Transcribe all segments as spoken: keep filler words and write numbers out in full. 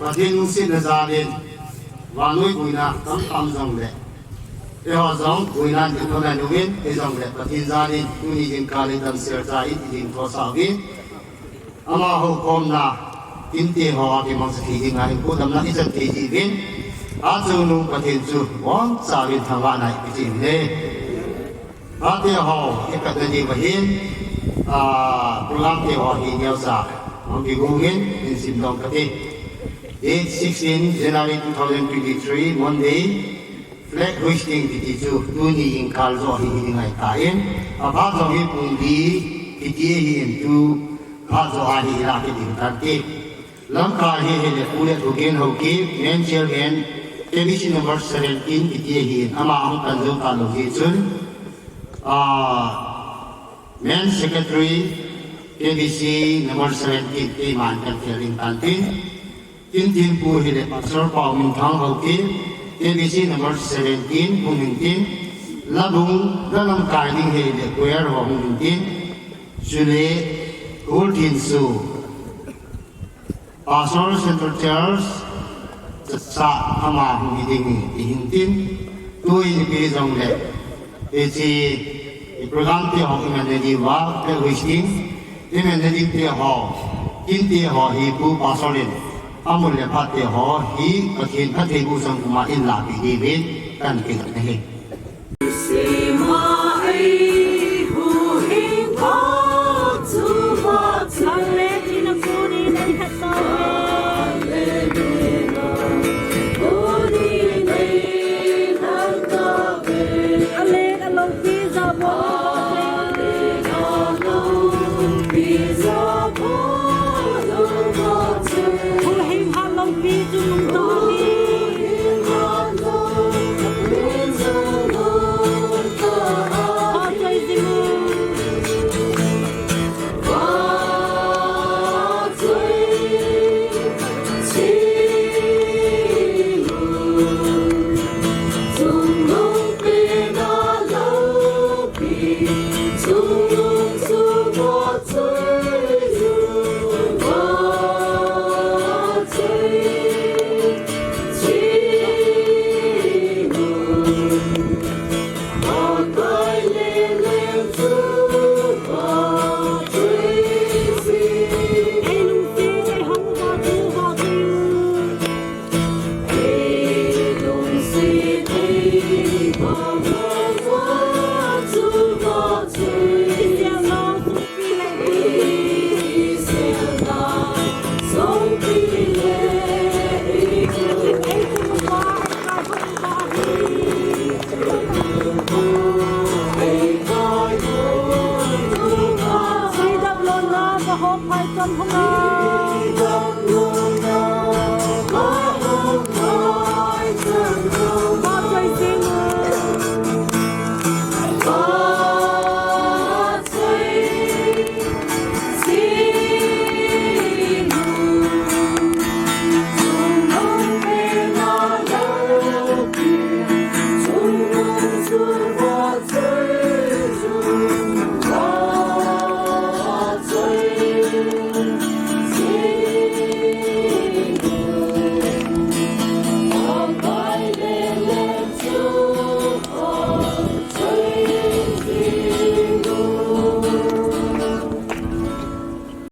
Pathen lungsetna jal in, vannoi boina tamtah um jongle, eiho jong boina in thonai uvin, hijongle Pathen jal in tuni jingkah le damsel cha in iding thosah uvin, amaho khomna kinte ho a kimangcha thei dinga hinkho damna ichan thei diuvin, achungnung Pathen chu boncha uvin thangvahna ipeh uvin e. Ate ho, ipatna diuva hin, ah, program te ho hi neocha hung kigon in, hin simdoh kate. Date sixteen January two thousand twenty-three, Monday, flag hoisting kiti chu tuni jingkah joh hi hiding ahitan, aphat joh hi pung li kiti ahin, tu phat joh a hi ila kiti tante. Lamkai hi hile Pu Lethugen Haokip, main chairman, K B C number seventeen kiti ahin, ama ahung pan jou talou jeh chun, ah, main secretary, K B C number seventeen, keiman kan khel ding tantin. Tin tin pu hile Pastor Paominthang Haokip, K B C number seventeen, hung intin. Labung, la lamkai ding hile choir ho hung intin. Chule, Pu Thinsu, Pastor Central Church, chacha ama hung hi ding hi, ihin tin, tuin ipi jongle, hiche, i program te ho iman na diuva, flag hoisting, iman na ding te ho, kinte ho hi Pu Pastor in, amun le phat te ho hi, Pathen phattheiboh chang kuma in lahpeh diuvin, kan kit na hi.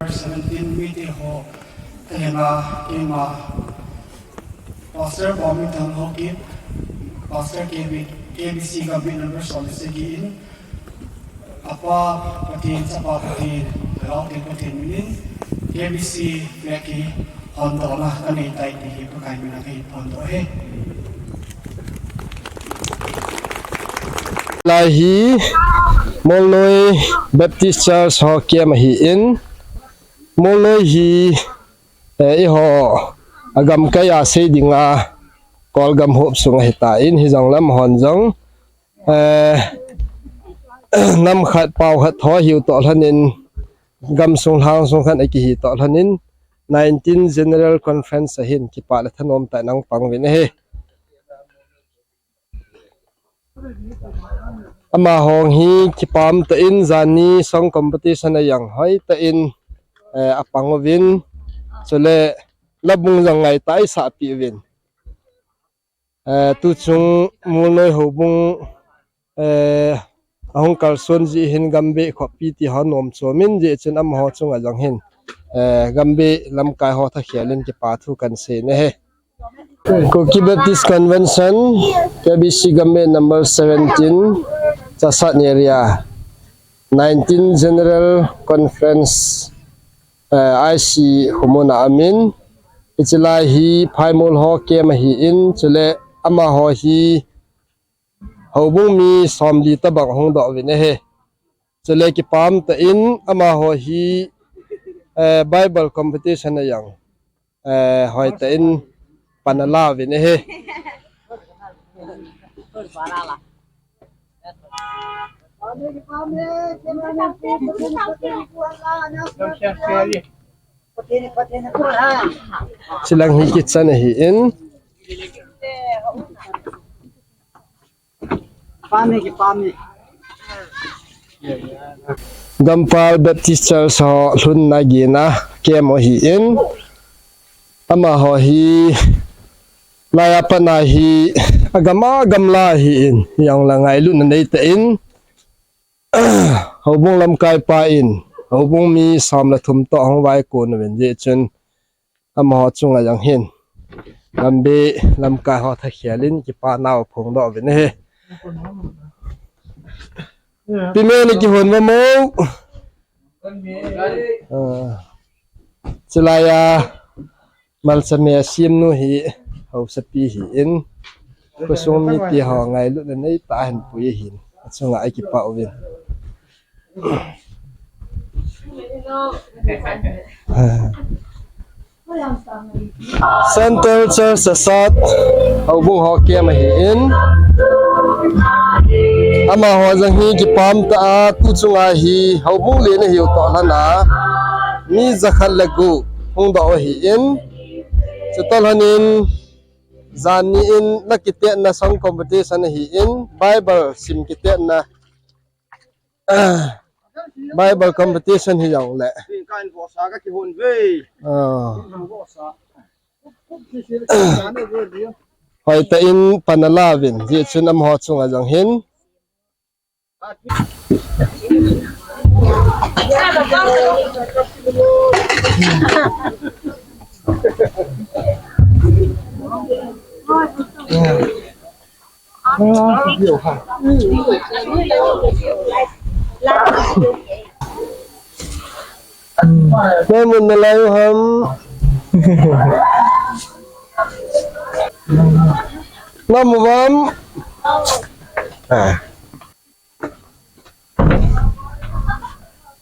Seventeen mite ho, eh, ma, eh, ma, Pastor Paominthang Haokip, Pastor K B, K B C Gambih number som le sagi in, Apa Pathen, Chapa Pathen, Lhagao Theng Pathen min in, K B C flag hi hondohna kanei tai ti hi Pakai min a kahin phondoh ahi. Lai hi Molnoi Baptist Church ho camp ahin, Molnoi hi, eh, eiho agamkai a sei dinga Kolgam hop sung ahitan, hijongle amahon jong, eh, nam khat pao khat ho hiu toh lhonin, gamsung lhangsung khat akihi toh lhonin, nineteen General Conference ahin kipah le thanom tah in ahung pang uvin ahi. Amaho hi kipah tah in janhi song competition a jong hoitah in, eh, apang uvin, chule labung jong ngaitah a asahpeh uvin. Eh, tuchung Molnoi houbung, eh, ahung kalson jeh hin gambeh khopi ti ho nom chom in, jeh chun amaho chunga jong hin, eh, gambeh lamkai ho thakhel in kipa thu kahin sei nahi. Kuki Baptist Convention, K B C Gambeh number seventeen, Chassad area, nineteen General Conference, eh, I C Khomuna amin, hiche lai hi Phaimol ho camp ahin, chule amaho hi houbung mi somli tobang ahung doh uvin ahi. Chule kipah tah in amaho hi, eh, Bible competition a jong, eh, hoitah in pan ala uvin ahi. Chulang hi kitchen ahin. Gampal Baptist Church ho lhunna gihna camp ahin, amaho hi laiya pat a hi agam agam la ahin, hijongle ngailutna neitah in, houbung lamkaipa in houbung mi som le thum toh ahung vaikon uvin, jeh chun amaho chunga jong hin gambeh lamkai ho thakhel in kipana u phongdoh uvin ahi. Pi Meni kihon uvem o? Ah, chulaiya malchame asemnu hi haosapi ahin, khosung mite ho ngailutna neitah a ahin pui ahin, achunga akipah uvin. Central Church Chassad houbung ho camp ahin, amaho jong hi kipah tah a tuchunga hi houbung lena hiu toh lhona mi jakhat le gup hungdoh u ahin, chutoh lhonin janhi in la kitetna song competition ahin, Bible sim kitetna, Bible competition hijongle. Ah. Hoitah in pan ala uvin, jeh chun amaho chunga jong hin. Namun nalai u ham? Namu bam? Ah.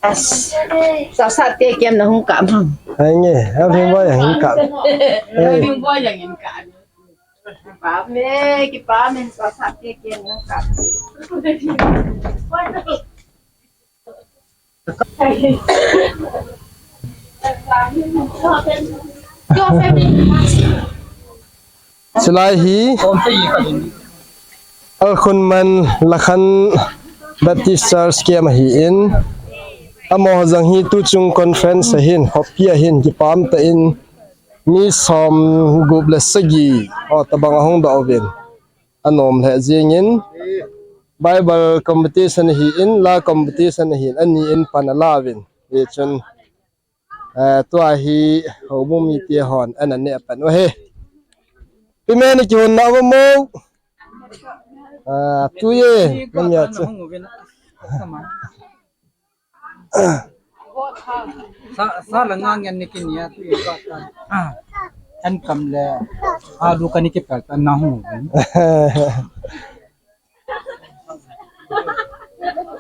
As, sa sa te kem na hung kam ham. Ai nge, a hung boy hung kam. Ai. Hung boy yang in kam. Pame, ki pame, sa sa te kem na hung kam. Chulai hi Alkhunman Lakhan Baptist Church camp ahin, amaho jong hi tuchung conference ahin, khopi ahin, kipah tah in mi som gup le sagi ho tabang ahung doh uvin, anom lheh jingin, Bible competition ahin, la competition ahin, ani in pan ala uvin, hichun, eh, tua hi houbung mite hon ana neh pan u ahi. Pi Meni kihon na u mo? Ah, tu ye, namia chu. Sa, sa la ngang yan ni kin ya tu ye ka ta. Ah, an kam le. Ah, du ka ni ki pel ta na hu.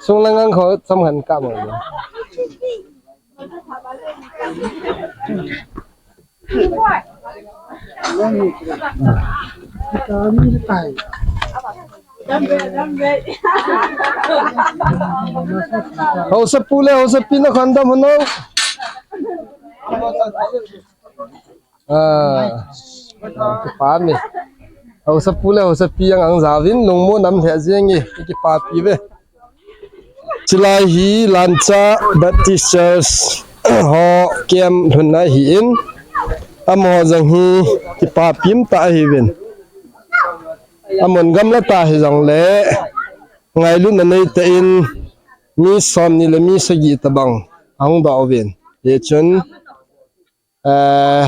Sung lang ang kho, sam han ka mo. Hausa pu le, hausa pi na khandam hano. Ah, kipa me. Hausa pu le, hausa pi ang ang jauvin, lungmon um lheh jeng e, kipa pi ve. Chulai hi Lancha Baptist Church ho camp lhunna ahin, amaho jong hi kipa pim tah ahiuvin. Amun gamla tah hijongle, ngailutna neitah in mi somni le mi sagi tabang ahung doh uvin. Hichun, eh,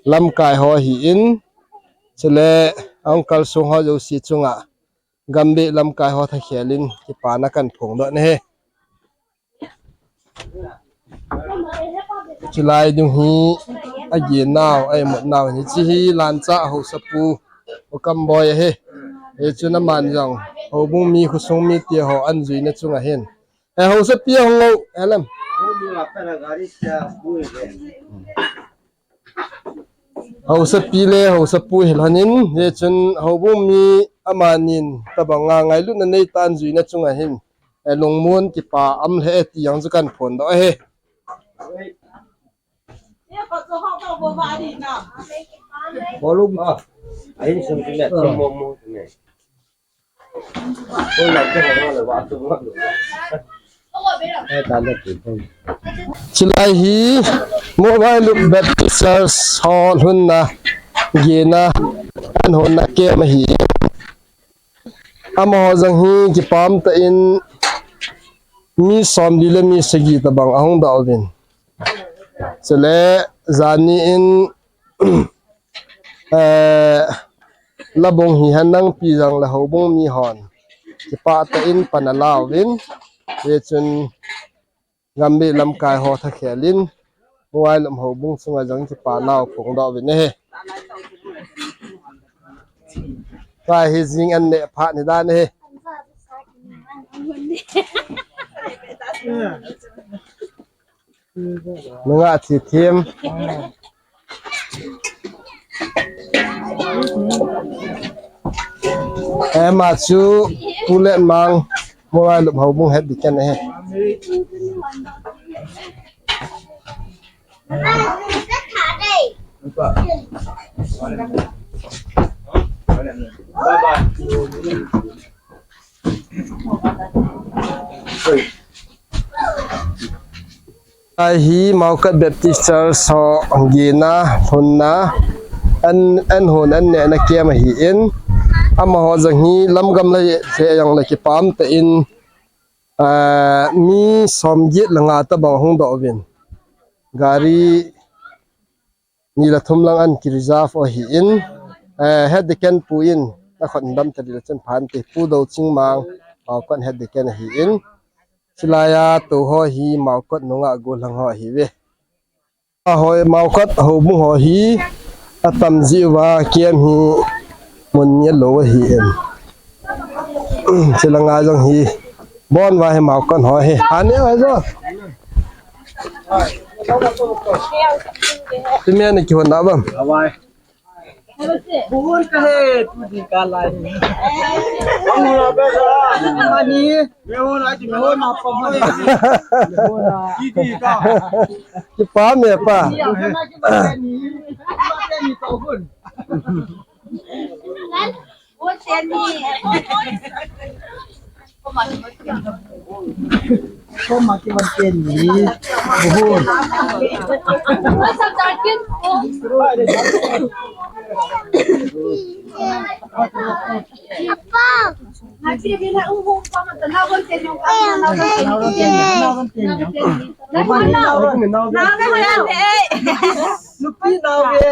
lamkai ho ahin, chule uncle sung ho jouse chunga, gambeh lamkai ho thakhel in kipana kahin phongdoh nahi. Chulai dung hi, agen nau, aimut nau hi, hiche hi Lancha hausa pu, U Kamboi ahi. Hichun aman jong, houbung mi khosung mite ho ahin juina chunga hin. Eh, hausa pi ahung o, alam. Hausa pi le, hausa pu hilhon in, hichun houbung mi amanin, tabang a ngailutna neitah in juina chunga hin. Eh, lungmon kipa um lheh e ti jong chu kahin phondoh ahi. Volume. Ah, ahin sum sum le, sum mo mo ne. Chulai hi Moh Vailup Baptist Church ho lhunna, gena, ahin honna camp ahi. Amaho jong hi kipah tah in mi somli le mi sagi tabang ahung doh uvin. Chule jani in, eh, labung hi henlang pi jong le houbung mi hon kipah tah in pan ala uvin. Hichun gambeh lamkai ho thakhel in, Moh Vailup houbung chunga jong kipana u phongdoh uvin ahi. Tua hi jing an neh phat ni dan ahi. Nunga thi thim. Eh, ama chu Pu Letmang, Moh Vailup houbung head deacon ahi. Tua hi Maokot Baptist Church ho gena, lhunna, an, an hon, an nehna camp ahin. Amaho jong hi lamgam le, le jong le kipah tah in, ah, mi somget le nga tabang hung doh uvin. Gari ni le thum lang an ki reserve u ahin, eh, head deacon pu in, akhut dam tadi le chun phan te, Pu Dochingmang, Maokot head deacon ahin. Chulai a tou ho hi Maokot nungah gollhang ho ahiuve. Ahoi, Maokot houbung ho hi atam jeh uva camp hi mun ni alou ahin. Chulanga jong hi, bon uva hi Maokot ho hi. Ani ho jo. Tumi a nakihon na vem? Buhon kahi, tu ding kalai. Ani. Mehon aji, mehon apa mana? Mehon a. Kipah me pa. Iya, mana kipah ni? Kipah ni tu pun. Koma ki ban pen ni. Buhon. Nupi naobe.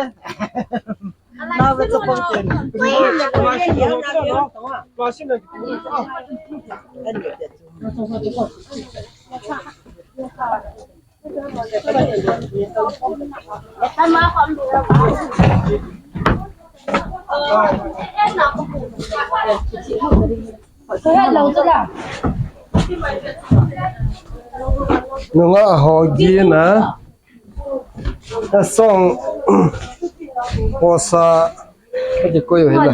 Nunga ho gina. Asong. Osa. Kati koyo hila.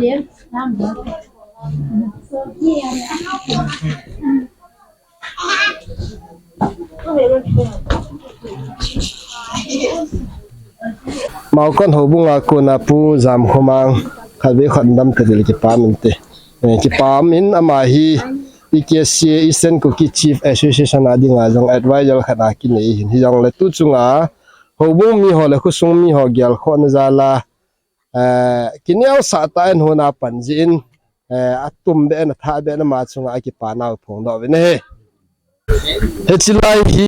Maukon houbung a kona Pu Jamkhomang khatvei khat dam tadil kipah in te. Eh, kipah in ama hi E K C A Eastern Kuki Chief Association a dinga jong advisor khat a kinei hin. Hijongle tu chunga houbung mi ho le khosung mi ho gelkhohna jal a, eh, kineosah tah in hon a pan jin, eh, atum be na tha be na ma chunga kipa nau phong do ve ne he. Hichi lai hi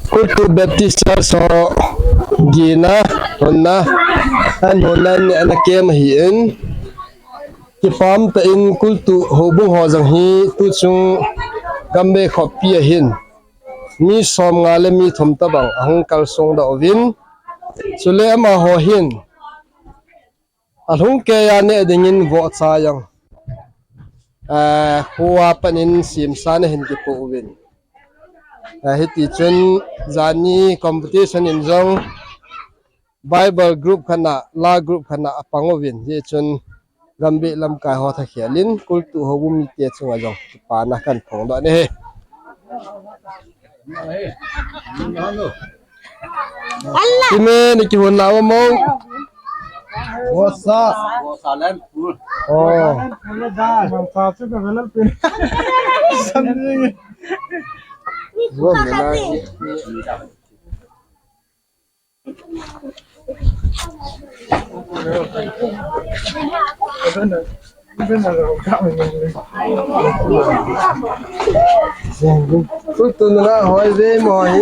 Kultu Baptist Church ho gina honna an honna ne ana kem hi in. Kipah tah in Kultu houbung ho jong hi tu chung Gambih khopi a hin mi som nga le mi thum tabang ahung kalsong da uvin. Chule ama ho hin alhung keiya neh dingin vohcha jong, eh, khua panin simsa na hin kipo uvin. Eh, hiti chun jani competition in jong Bible group khat na, la group khat na apang uvin. Hichun Gambih lamkai ho thakhel in Kultu houbung mite chunga jong kipana kan phong do ne he. Ime ni kihon na mo. What's up? Oh. Kultu na hoi ve mo hi.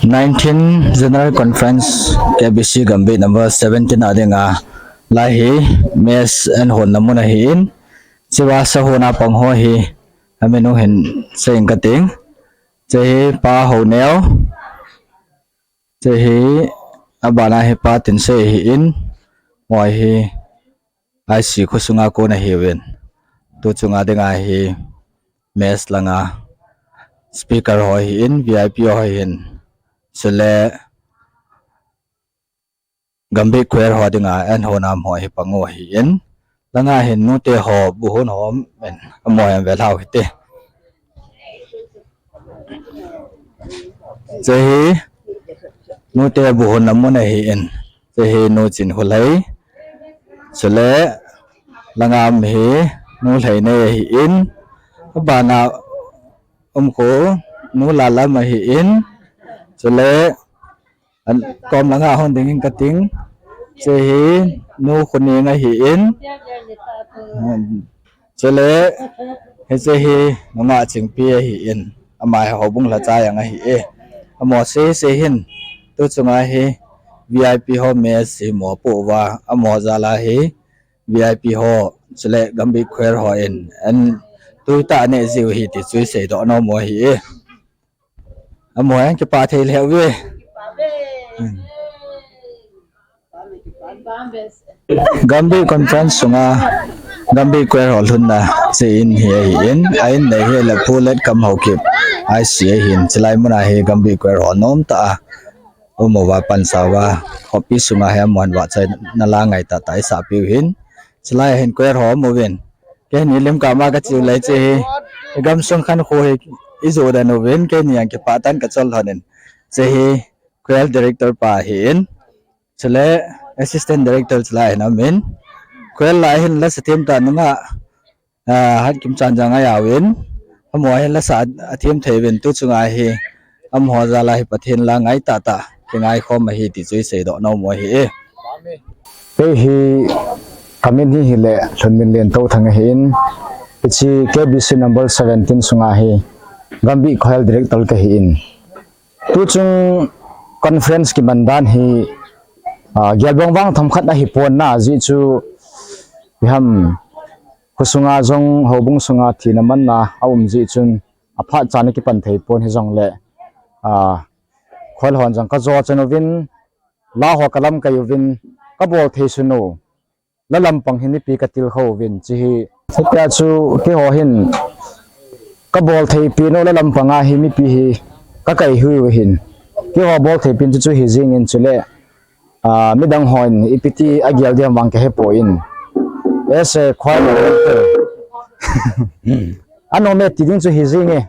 Nineteen General Conference K B C Gambih number seventeen a dinga lai hi mess and hon na mun ahi in, chiva sa hon a pang ho hi amin u hin sei ing kating. Che hi Pa Honeo. Che hi abana hi Pa Tinsei hi in, moi hi I C khosunga kona hi uvin. Tu chunga dinga hi mess langa speaker ho hi in, V I P ho hi in. Chule Gambih Choir ho dinga an ho nam ho hi pang u hi in. Langa hin nute ho buhun ho in amo em ve lau hite. Che hi nute buhun na mun ahi in. Che hi Nu Chin Hulhei. Chule langa um hi Nu Lheinei ahi in. Abana um khu Nu Lalam ahi in. Chule an kom langa hon ding in kating. Che hi Nu Khuning ahi in. Chule hiche hi nungah Chingpi ahi in. Ama hi houbung lhacha jang ahi e. Amo se se hin tu chunga hi V I P ho mess hi mo pu uva, amo jal a hi V I P ho chule Gambih Choir ho in an tui tah neh jiu hi ti chu i seidoh nom u ahi e. Amo jong kipah thei lheh uve. Gambih Conference sunga Gambih Choir ho lhunna che in hi ahi in, a in nei hi le Pu Letkam Haokip I C ahi in, chulai muna hi Gambih Choir ho nom tah a Umova pansauva, khopi sunga hi amahon vahchoina la ngai tahtah isah piu hin. Chulai hin choir ho umuvin. Keini lim kama kachiu lai che hi. Gamsung khankho hi ijo dan uvin, keini jong kipah tah in kachol lhonin. Che hi choir director pa ahin. Chule assistant director chulai hin aumin. Choir lai hin lasa them tah nunga Ah, Hatkimchan jong ajaovin, amaho hi lasa athem thei uvin, tu chunga hi, amaho jal a hi Pathen la ngai tahtah, kingai khom ahi ti chu iseidoh nom u ahi e. Kei hi, kamin hi hile, Lhunminlen Touthang ahin, hiche K B C number seventeen sunga hi, Gambih Choir Director kahin. Tu chung conference kiman dan hi, ah, gelbong vang themkhat ahi pon na, ajeh chu, iham, Khosunga jong houbung sunga thina manna aum jeh chun aphat chan akipan thei pon hijongle, ah, choir hon jong kajo chan uvin, la ho kalamkai uvin, kabol thei sun u, la lampang hin mipi katilkhou uvin, che hi. Hitia chu keiho hin kabol thei pen u la lampanga hi mipi hi kakai hui u ahin. Keiho bol thei pen chu chu hijing in chule, Ah, midang hon ipi ti agel diam vang kahepoi. As a choir director. Anom e ti ding chu hijing e.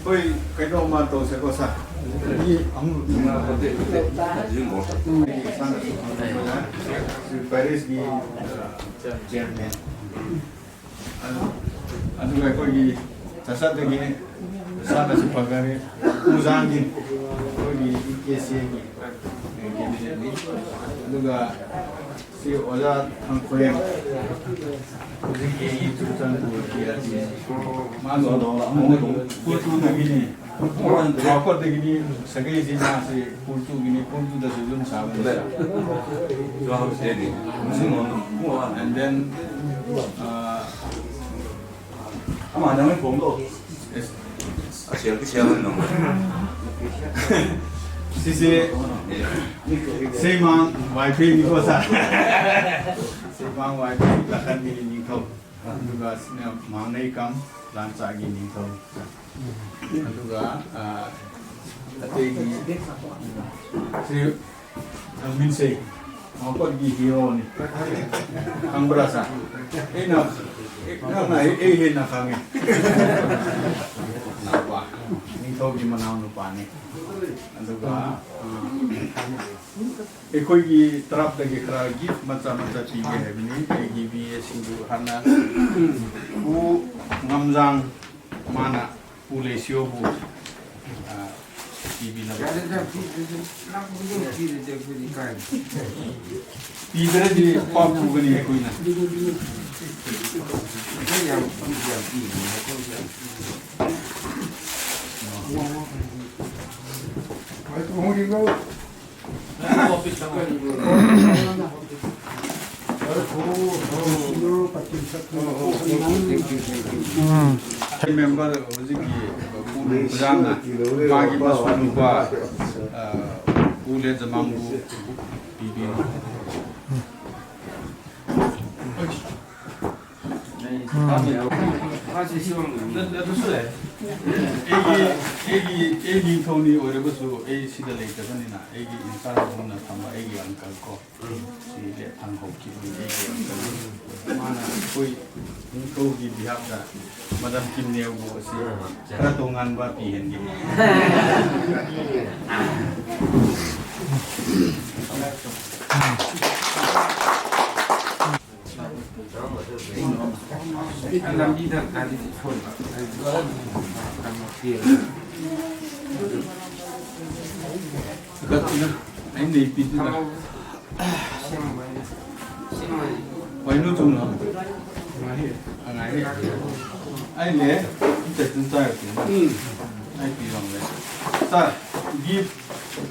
Hoi, kei dong ma to se ko sa. Ni ang. Paris gi chairman. ꯑꯗꯨꯒ ꯑꯩꯈꯣꯏꯒꯤ ꯆꯥꯛꯆꯥꯗꯒꯤ ꯆꯥꯅ ꯁꯨꯄꯔ ꯎꯖꯥꯒꯤ ꯑꯩꯈꯣꯏꯒꯤ ꯏ K C ꯑꯦꯒꯤ ꯀꯦꯟꯗꯤꯗꯦꯠꯅꯤ꯫ ꯑꯗꯨꯒ ꯁꯤ ꯑꯣꯖꯥ ꯊꯥꯡꯈꯣꯏ, ꯍꯧꯖꯤꯛꯀꯤ ꯆꯨꯔꯆꯥꯟꯄꯨꯔꯒꯤ ꯃꯥꯁꯨ ꯍꯟꯗꯛ ꯀꯨꯜꯇꯨꯗꯒꯤꯅꯤ꯫ ꯋꯥꯀꯣꯠꯇꯒꯤꯅꯤ꯫ ꯁꯥꯒꯩꯁꯤ ꯃꯥꯁꯤ ꯀꯨꯜꯇꯨꯒꯤꯅꯤ, ꯀꯨꯜꯇꯨꯗꯁꯨ ꯌꯨꯝ ꯁꯥꯕꯅꯤ꯫ And then, uh, ꯑꯃ ꯅꯪ ꯐꯣꯟꯗꯣ꯫ ꯑꯁꯤꯁꯦ ꯁꯦꯃꯥꯡ ꯋꯥꯏꯐꯩꯅꯤꯀꯣ ꯁꯥꯔ꯫ ꯁꯦꯃꯥꯡ ꯋꯥꯏꯐꯩ ꯂꯥꯈꯟꯒꯤ ꯅꯤꯡꯊꯧ꯫ ꯑꯗꯨꯒ ꯁꯤꯅ ꯃꯥꯡꯅꯩ ꯀꯝ ꯂꯥꯟꯆꯥꯒꯤ ꯅꯤꯡꯊꯧ꯫ ꯑꯗꯨꯒ, ꯑ, ꯑꯇꯩꯗꯤ ꯁꯤ ꯂꯧꯃꯤꯟꯁꯦ ꯃꯀꯣꯠꯀꯤ ꯍꯤꯔꯣꯅꯤ꯫ ꯈꯪꯕ꯭ꯔꯥ ꯁꯥꯔ? ꯑꯩꯅ, ꯅꯪꯅ ꯑꯩ, ꯑꯩ ꯍꯦꯟꯅ ꯈꯪꯉꯤ꯫ ꯅꯤꯡꯊꯧꯒꯤ ꯃꯅꯥꯎ ꯅꯨꯄꯥꯅꯤ꯫ ꯑꯗꯨꯒ, ꯑ, ꯑꯩꯈꯣꯏꯒꯤ ꯇꯔꯞꯇꯒꯤ ꯈꯔ ꯒꯤꯐ ꯃꯆꯥ ꯃꯆꯥ ꯄꯤꯒꯦ ꯍꯥꯏꯕꯅꯤ꯫ ꯑꯩꯒꯤ ꯕꯤ ꯑꯦ ꯁꯤꯡꯗꯨ ꯍꯥꯟꯅ ꯎ ꯉꯝꯖꯥꯡ ꯃꯥꯅ ꯎ ꯂꯩꯁꯤꯌꯣꯕꯨ, ꯑ, Pibina. Yare da, pi, pi, pi, na, pi, pi, pi, pi, pi, kai. Pibiradi pap pugani kuina. Yare ya, pi, ya, pi, ya, ko, ya. Wai, ko, ho, di, ko. Member ꯍꯧꯖꯤꯛꯀꯤ ꯄꯨ ꯂꯨꯝꯄ꯭ꯔꯥꯅ ꯃꯥꯒꯤ ꯃꯁꯨ ꯅꯨꯄꯥ, ꯑ, ꯄꯨ ꯂꯦꯟꯖꯃꯥꯡꯕꯨ ꯄꯤꯕꯤꯌꯨ꯫ ꯑꯩꯒꯤ, ꯑꯩꯒꯤ, ꯑꯩ ꯅꯤꯡꯊꯧꯅꯤ ꯑꯣꯏꯔꯕꯁꯨ ꯑꯩ ꯁꯤꯗ ꯂꯩꯇꯕꯅꯤꯅ ꯑꯩꯒꯤ ꯏꯟꯆꯥꯔꯖ ꯒꯨꯝꯅ ꯊꯝꯕ ꯑꯩꯒꯤ ꯑꯪꯀꯜ ꯀꯣ꯫ ꯁꯤ ꯂꯦꯞꯊꯥꯡ ꯍꯧꯈꯤꯕꯅꯤ ꯑꯩꯒꯤ ꯑꯪꯀꯜ꯫ ꯃꯥꯅ ꯑꯩꯈꯣꯏ ꯅꯤꯡꯊꯧꯒꯤ ꯕꯤꯍꯥꯞꯇ ꯃꯦꯗꯥꯝ ꯀꯤꯝ ꯅꯦꯎꯕꯨ ꯑꯁꯤ ꯈꯔ ꯇꯣꯉꯥꯟꯕ ꯄꯤꯍꯟꯒꯦ꯫ ꯂꯝꯕꯤꯗ ꯒꯥꯔꯤ ꯁꯣꯏꯕ꯫ ꯑꯩꯅ ꯏꯄꯤꯗꯨꯅ꯫ ꯋꯥꯏꯅꯨ ꯆꯨꯝꯅ꯫ ꯑꯉꯥꯏ꯫ ꯑꯩꯅꯦ, ꯏꯟꯇꯔꯇꯦꯟ ꯆꯥꯔꯛꯀꯦ꯫ ꯎꯝ꯫ ꯑꯩ ꯄꯤꯔꯝꯂꯦ꯫ ꯁꯥꯔ, ꯒꯤꯐ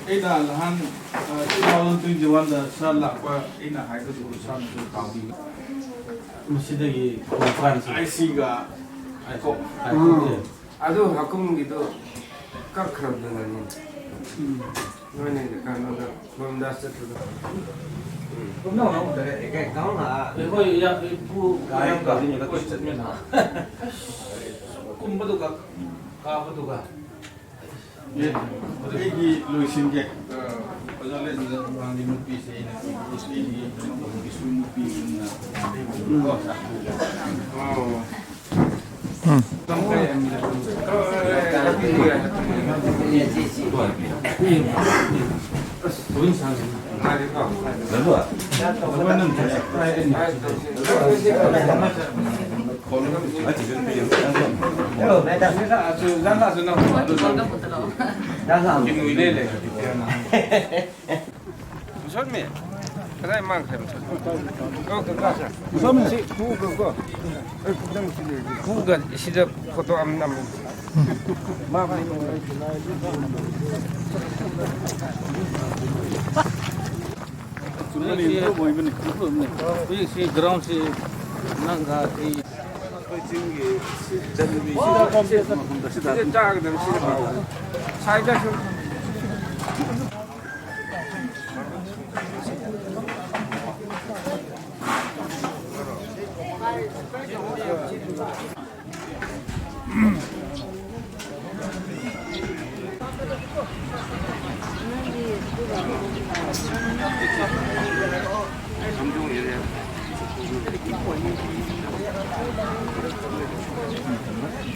ꯑꯩꯅ ꯅꯍꯥꯟ, ꯑ, two thousand twenty-one ꯗ ꯁꯥꯔ ꯂꯥꯛꯄ ꯑꯩꯅ ꯍꯥꯏꯕꯗꯨ ꯁꯥꯔꯅꯁꯨ ꯇꯥꯕꯤꯌꯨ꯫ ꯃꯁꯤꯗꯒꯤ ꯈꯣꯡꯐꯥꯟꯁꯤ꯫ ꯑꯥꯏ ꯁꯤꯒ ꯍꯥꯏꯀꯣ꯫ ꯍꯥꯏꯀꯣ꯫ ꯑꯗꯨ ꯍꯥꯀꯨꯝꯒꯤꯗꯣ ꯀꯛꯈ꯭ꯔꯕꯗꯨꯅꯅꯤ꯫ ꯎꯝ꯫ ꯅꯣꯏꯅ ꯀꯩꯅꯣꯗ, ꯕꯝꯗ ꯆꯠꯄꯗꯣ꯫ ꯎꯝ꯫ ꯑꯩꯈꯣꯏ ꯌꯥ-, ꯄꯨ-, ꯀꯥꯏ ꯀꯥꯏ ꯀꯣꯏ ꯆꯠꯃꯤꯟꯅ꯫ ꯑꯁ, ꯀꯨꯝꯕꯗꯨꯒ ꯀꯥꯕꯗꯨꯒ꯫ ꯑꯦ, ꯑꯩꯗꯤ ꯂꯣꯏꯁꯤꯟꯒꯦ꯫ ꯑ, ꯑꯣꯖꯥ ꯂꯦꯟꯖꯃꯥꯡꯒꯤ ꯅꯨꯄꯤꯁꯦ ꯑꯩꯅ ꯄꯤꯕꯤꯁꯦ, ꯑꯩꯗꯤ ꯅꯨꯄꯤꯁꯨ ꯅꯨꯄꯤꯒꯨꯝꯅ ꯂꯩꯕꯅꯤꯀꯣ꯫ ꯑꯣ꯫ ꯎꯝ꯫ ꯁꯤꯗ ꯐꯣꯇꯣ ꯑꯃ ꯅꯝꯃꯤ꯫ ꯍꯧꯖꯤꯛꯁꯤ ꯒ꯭ꯔꯥꯎꯟꯁꯤ ꯅꯪꯒ ꯑꯩ ꯑꯩꯈꯣꯏ ꯆꯤꯡꯒꯤ ꯁꯤ ꯆꯠꯅꯕꯤ ꯁꯤꯗ ꯆꯥꯒꯗꯕ ꯁꯤꯗ ꯁꯥꯏꯗ ꯁꯨꯝ꯫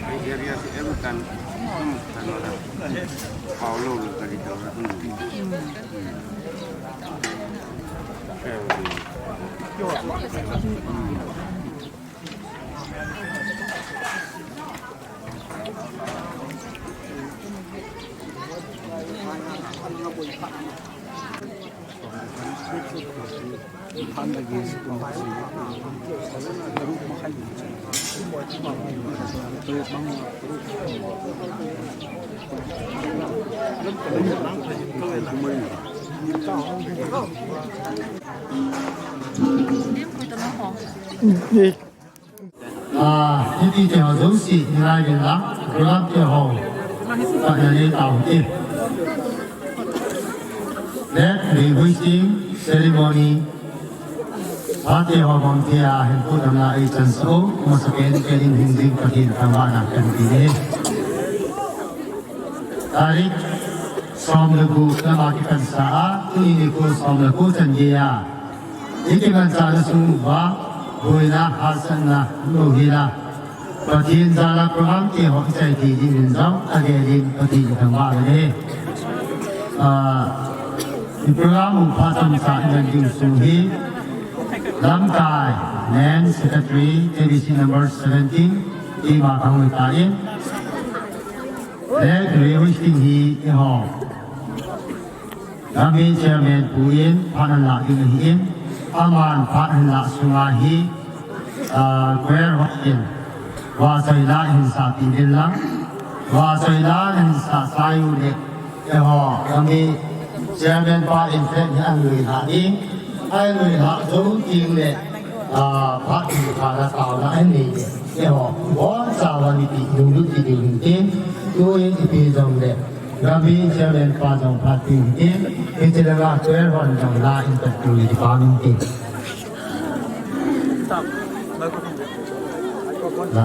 ꯑꯩ ꯑꯦꯔꯤꯌꯥꯁꯤ ꯑꯦꯝ ꯇꯥꯟ ꯑꯗꯨꯝ ꯀꯩꯅꯣꯗ ꯄꯥꯎ ꯂꯧꯔꯒ ꯀꯔꯤ ꯇꯧꯔ ꯑꯗꯨꯝ ꯂꯩ꯫ Hiti te ho jouse, nilai vin lang, program te ho, patna nei tau hite. Flag hoisting ceremony, phat te ho bang thei a, hin put damna ei chansah u, masa pen pen in hing jing Pathen thangvahna kan pe e. Tarik som le gup lama kipansah a, tuni nikho som le ko chan geiya ikimanchahna sung uva, boina, hahsatna, louhela, Pathen jala program te ho ichai thei ding in jong, agel in Pathen ithangvah u hite. Ah, i program u phat chomcha iman diu sung hi, lamkai, Land Secretary, K B C number seventeen, keima kahung tai. Flag hoisting hi eiho Gambih Chairman pu in phat ahin lah ding ahin, aman phat ahin lah sunga hi, ah, choir ho in, vahchoi la hin sahpeh uvin lang, vahchoi la nahin sah sai uleh, eiho, Gambih Chairman pa in phat hi ahin lah ding, ahin lah jou teng leh, ah, phat hi phat a taona ahin nei ding, eiho, boncha uva mipi lunglut kit ding ahi. Tuin ipi jong leh, Gambih Chairman pa jong phat ding ahi, hiche langa choir hon jong la in phat ding ahi, kipa min tin. La.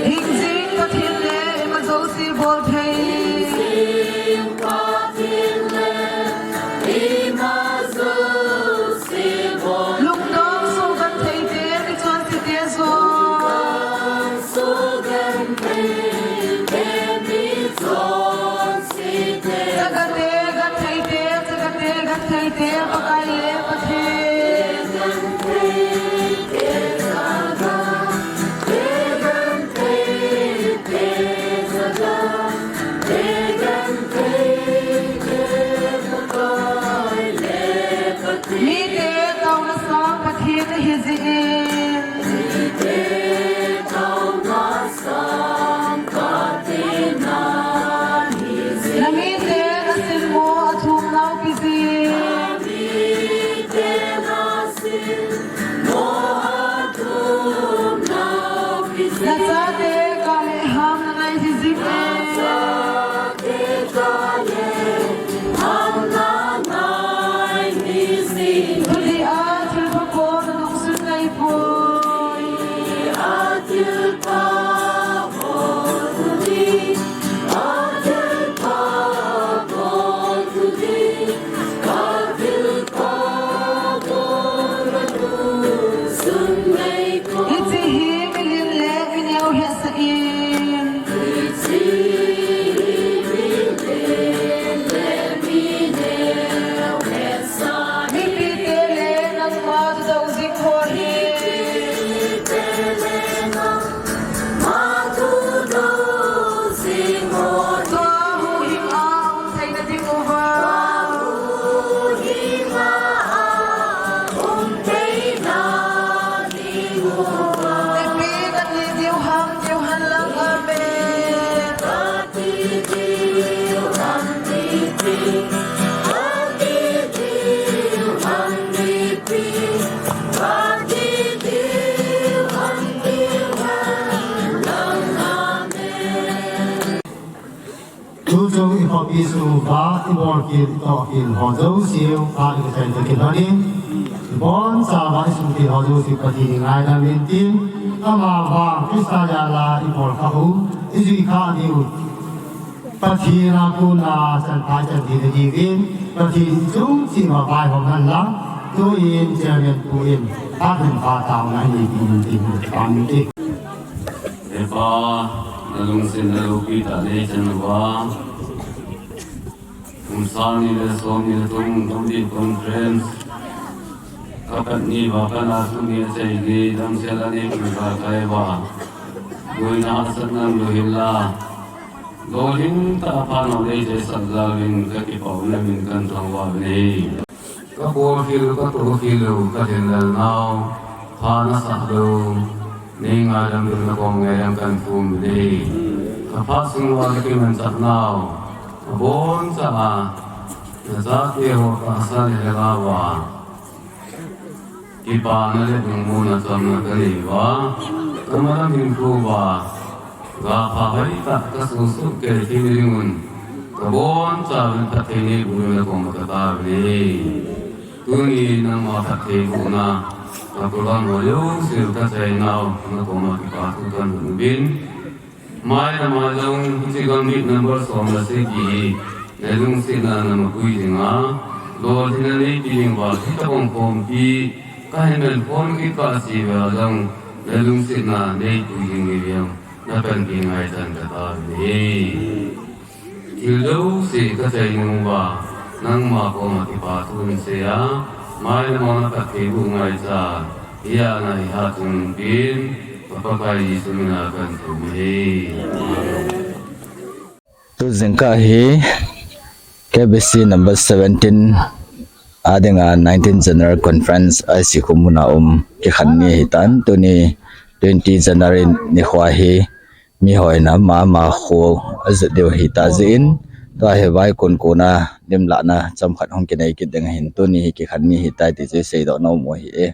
Hingjing Pathen le ima jouse bol thei. Lungdong soh genthei te, michonse te jong. Chagate genthei te, chagate genthei te, Pakai le Pathen. Mite taona sang Pathen ahi jeh in. Namite nasin mo athum nau kiji. Nachate kah le ham nangai hi jing e. Thudih a thilpha bol nanung sun ngai poi. Hiche hi milen le mineo hetsah in. Mipite le nangma thudou jing ho hi. Tua huhhing a um theina diuva. Ipi nati diu ham, diu hen lang, amen. Tuchung i khopi sung uva i bolkhel, i tohkhel ho jouse, phat i kisei toh kilhon in, i boncha uva i sungkhel ho jouse Pathen in ngaidam in tin, amavang Christa jal a i bol kha u, i jui kha diu Pathen a kona chan phai chan thei na diuvin, Pathen chung cheh uva vaihom hen lang, tuin Chairman pu in, phat hung pha taona nei pi in tin, amen. He Pa, na lungsetna loupi tah nei chan uva. Kum sang ni le som ni le thum Gambih Conference. Ka pat ni uva, ka na thum ni a chai ni, damsel a nei kum ka kai uva. Boina hahsatna lou hinla. Lolhing tah a phat nau nei thei sah jal in ka kipah u, na min kan thangvah u ahi. Ka bolkhel u, ka tohkhel u, ka lhinlel nau, pha na sah lou, nei ngaidam diu na kom ngaidam kan thum u ahi. Ka phat sung uva ka kimanchah nau, aboncha a, na chate ho tahsa le lhagao a, kipana le lungmonna chamna ka nei uva, ka malam hinkho uva, ga pha hoitah ka soh soh kei thei na ding un, ka boncha uvin phatthei neiboh diu na kom a ka tao uve. Tuni nangma phattheibohna, ka program ho jouse ka chai nau, na kom a kipa thu kan hun uvin. Mailam a jong hiche Gambih number som le sagi hi, na lungsetna na mapui dinga, lolhinna neipi ding uva, hitabang khompi, ka hin man khom kit kah a che uva jong, na lungsetna neipui ding hi jong, na panpi ngaichan ka tao uve. Thil jouse ka chai nung uva, nangma kom a kipa thu hin sei a, mailam a na phattheiboh ngaicha, Hiya na hi hat ung pin, Pakai Jesu mina kan thum hi. Tu jingkah hi K B C number seventeen a dinga nineteen General Conference I C Khumuna um kikhen ni hitan, tuni twenty January nikho hi mihoina mama kho ajot diu hita jeh in, tua hi vaikon kona lim lahna chomkhat hung kinei kit ding ahin, tuni hi kikhen ni hitai ti chu seidoh nom u ahi e.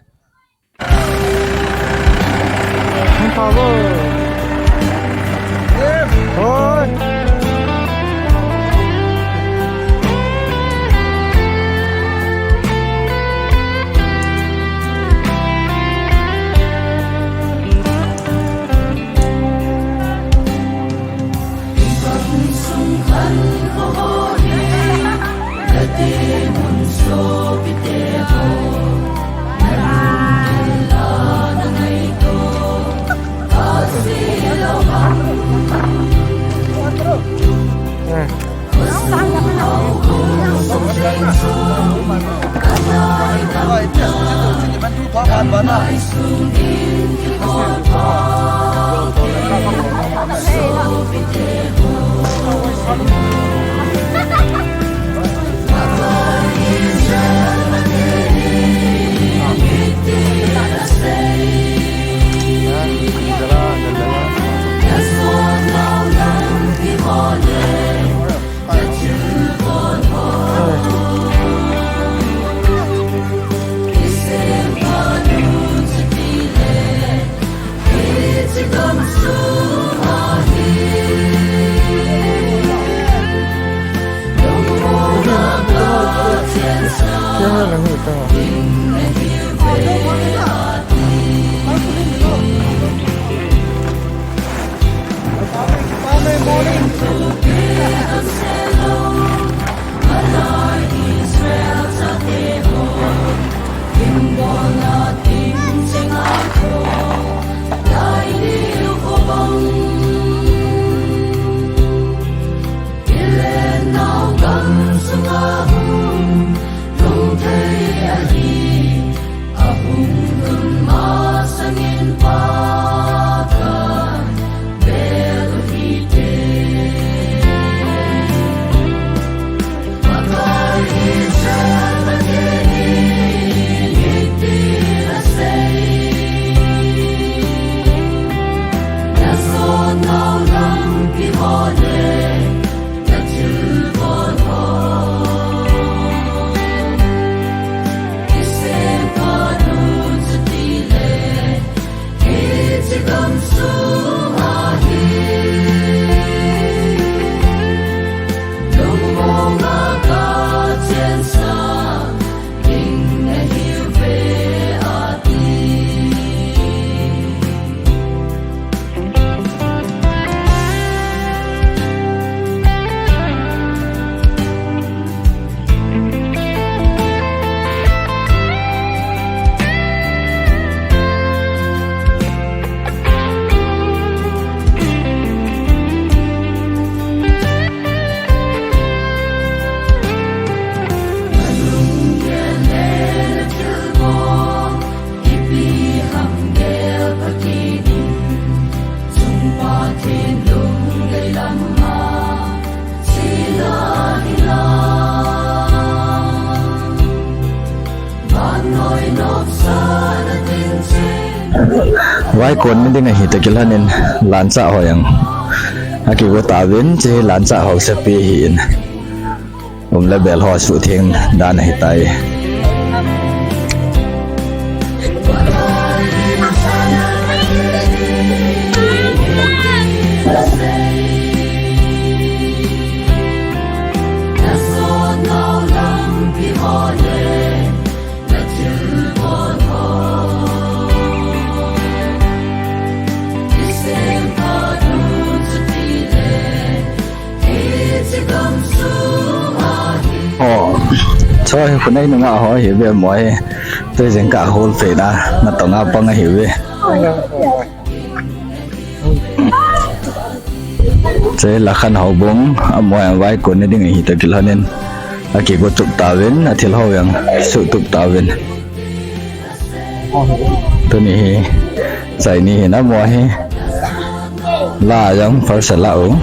Vaikon ni ding ahi toh kilhon in lanchah ho jong akigo tauvin, hiche hi lanchah ho sepi ahin. Um le bel ho suhtheng dan ahitai. Oh, choi, khonei nunga ho hi ve mo hi. Tu jingkah hol phe na, natong a pang ahi ve. Choi, Lakhan Houbung, amaho jong vaikon ni ding ahi toh kilhon in akigo tup tauvin, athil ho jong suhtup tauvin. Tuni hi, chaini hi na mo hi. La jong first a la u.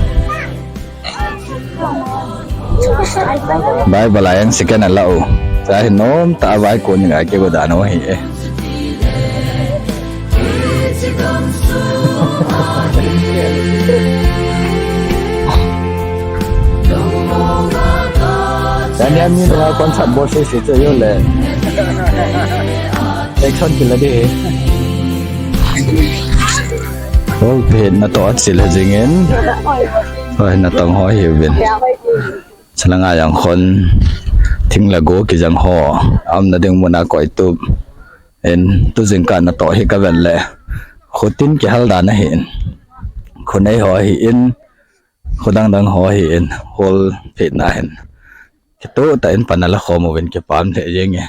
Bible a jong second a la u. Cha hi nom ta vai ko ni ngai ke go da no hi e. Daniel ni la kon chat bol se se che yo le. Action kila de. Hol phet na to at sila jingin. Hoi na tong hoi hi bin. Chalanga jong khon thing le go kijang ho. Am na ding muna koi tup. En tu jingkah na to hi ka ven le. Khutin kihal dan ahin. Khunei ho hi in. Khudang dang ho hi in. Hol phet na hin. Kitu ta in pan a la khom uvin kipam le jing e.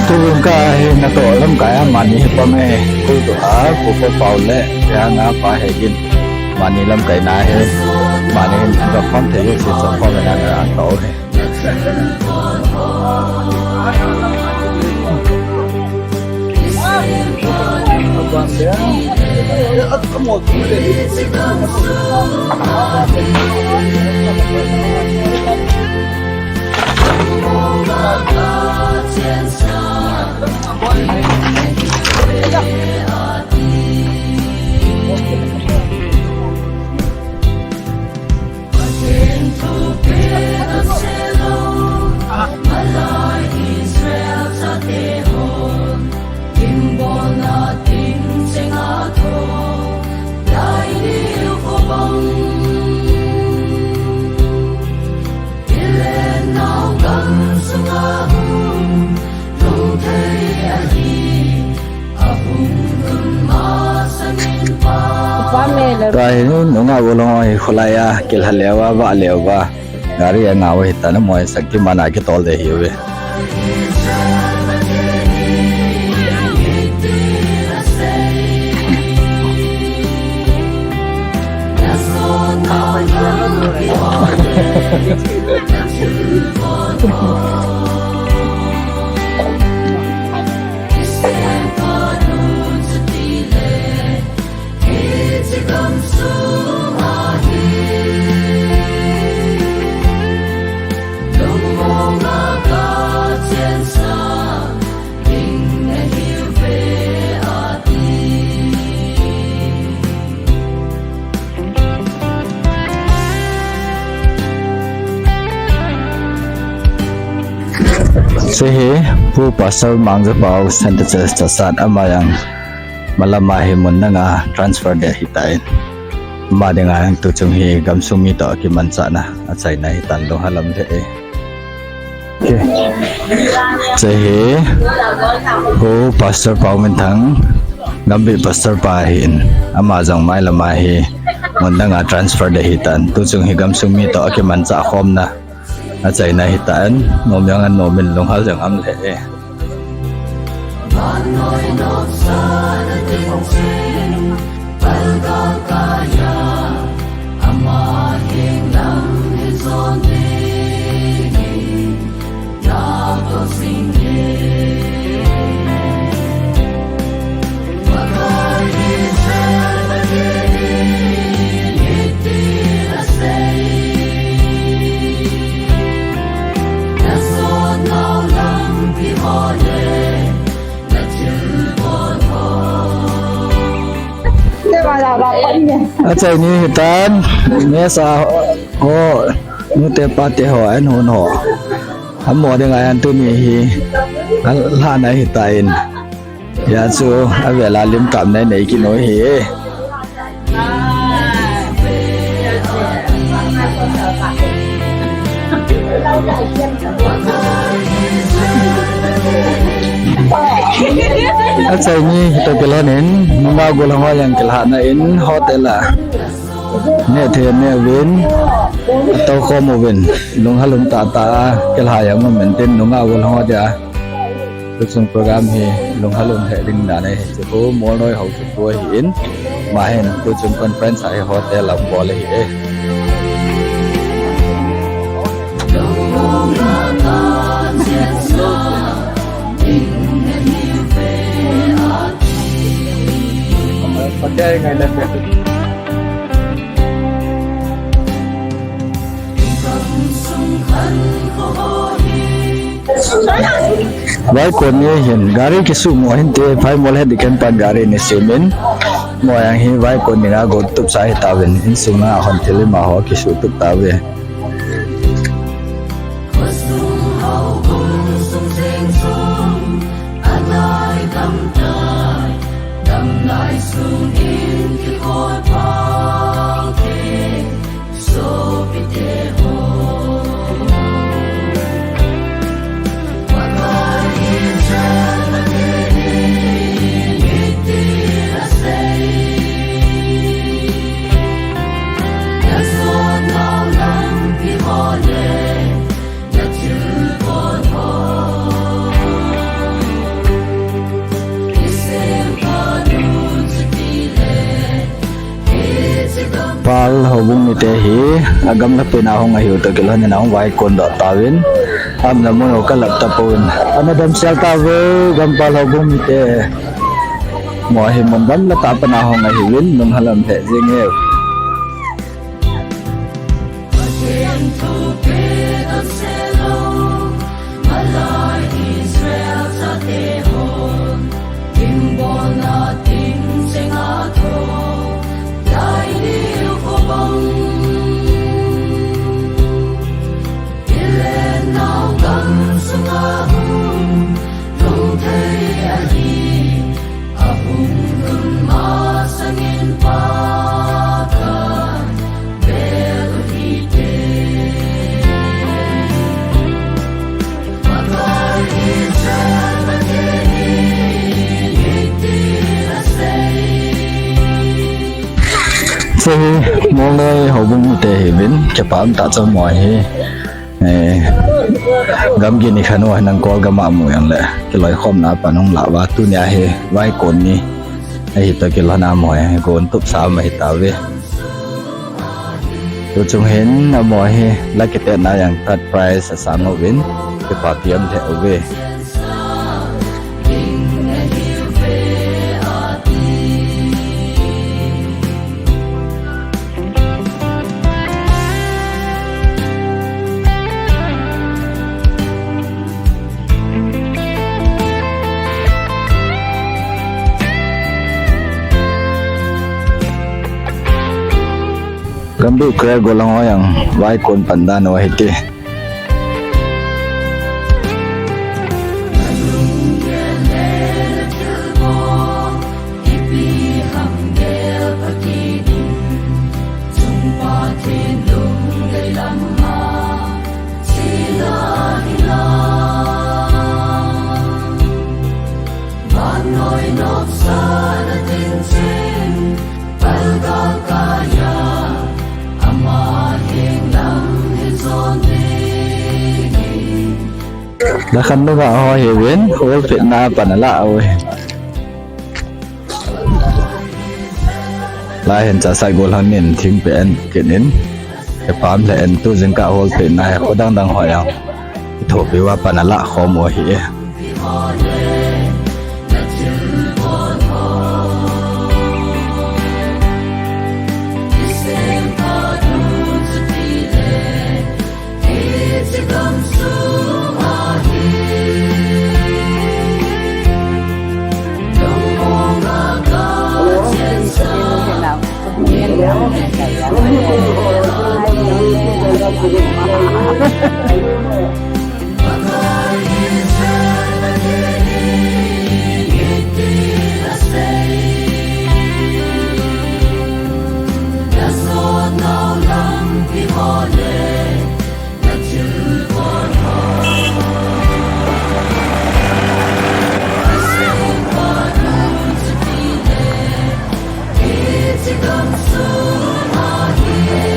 Tuvin ka hi na to lamkai a mani hi pang e, kul tu a, pu ko pau le, ya nga pa he gin. Mani lamkai na hi, mani hin ka pam the ye si sa pam na na to he. Tua hi nunga golong hi khulai a kilha leuva, va leuva. Gari a ngau hi ta na mo hi Shaktiman a kitol de hi uve. Hiche hi Pu Pastor Mangjapao Central Church Chassad, ama jong malam a hi mun dang a transfer de ahitan. Ama dinga jong tuchung hi gamsung mi toh kimanchahna achaina ahitan, lunghel um lheh e. Hiche hi Pu Pastor Paominthang, Gambih Pastor pa ahin, ama jong mailam a hi mun dang a transfer de ahitan. Tuchung hi gamsung mi toh akimanchah khomna achaina ahitan, nom jong anom in lunghel jong um lheh e. Achaini hitan, mesa ho, nute pate ho, an hun ho. Amo ding ayan tuni hi, alhana hitain. Hia chu, avela lim kap nei nei kino hi. Achaini, hito kilhonin, nunga gollhang ho jong kilhahna in hotel a. Neh thei neh uvin, tou khom uvin, lunghalum tah tah a, kilha jong um intin, nunga gollhang ho dia. Tuchung program hi lunghalum lheh ding dan ahi, hiche khu Molnoi ho chu khu ahin, ama hin tuchung conference a hi hotel a bol ahi e. Vaikon ni hin gari kisuhmo hinte, phaimol het ding khat pan gari ni semin. Mo jong hi vaikon ni nga gon tup sa hitauvin, insung langa hon thil ima ho kisuh tup tauve. Pal houbung mite hi, agamla pen a hung ahiu toh kilhonin ahung vaikon doh tauvin. Aumna mun u kalap tapouvin. Ana damsel tauve, Gampal houbung mite. Mo hi mun gamla tah a pat a hung ahiuvin, lunghalum lheh jenge. Hiche hi Molnoi houbung mite ahiuvin, kipa um tah chu mo hi. Eh, gamgi ni khat u hin nang Kolgam a mu jongle, kiloikhomna a pat hung lah uva, tunia hi vaikon ni ahi toh kilhonin mo hi gon tup sa um ahi tauve. Tuchung hin amo hi la kitetna jong third prize asang uvin, kipapi um lheh uve. Gambuh kre gollhang ho jong vaikon pan dan u ahi ti. Lakhan nunga ho hiuvin, hol phetna pan ala uve. Lai hin Chahsai gollhang nin thingpi an kit in, kipah lheh in tu jingkah hol phetna hi kho dang dang ho jong kithopi uva pan ala khom u ahi e. Gamsung ahi.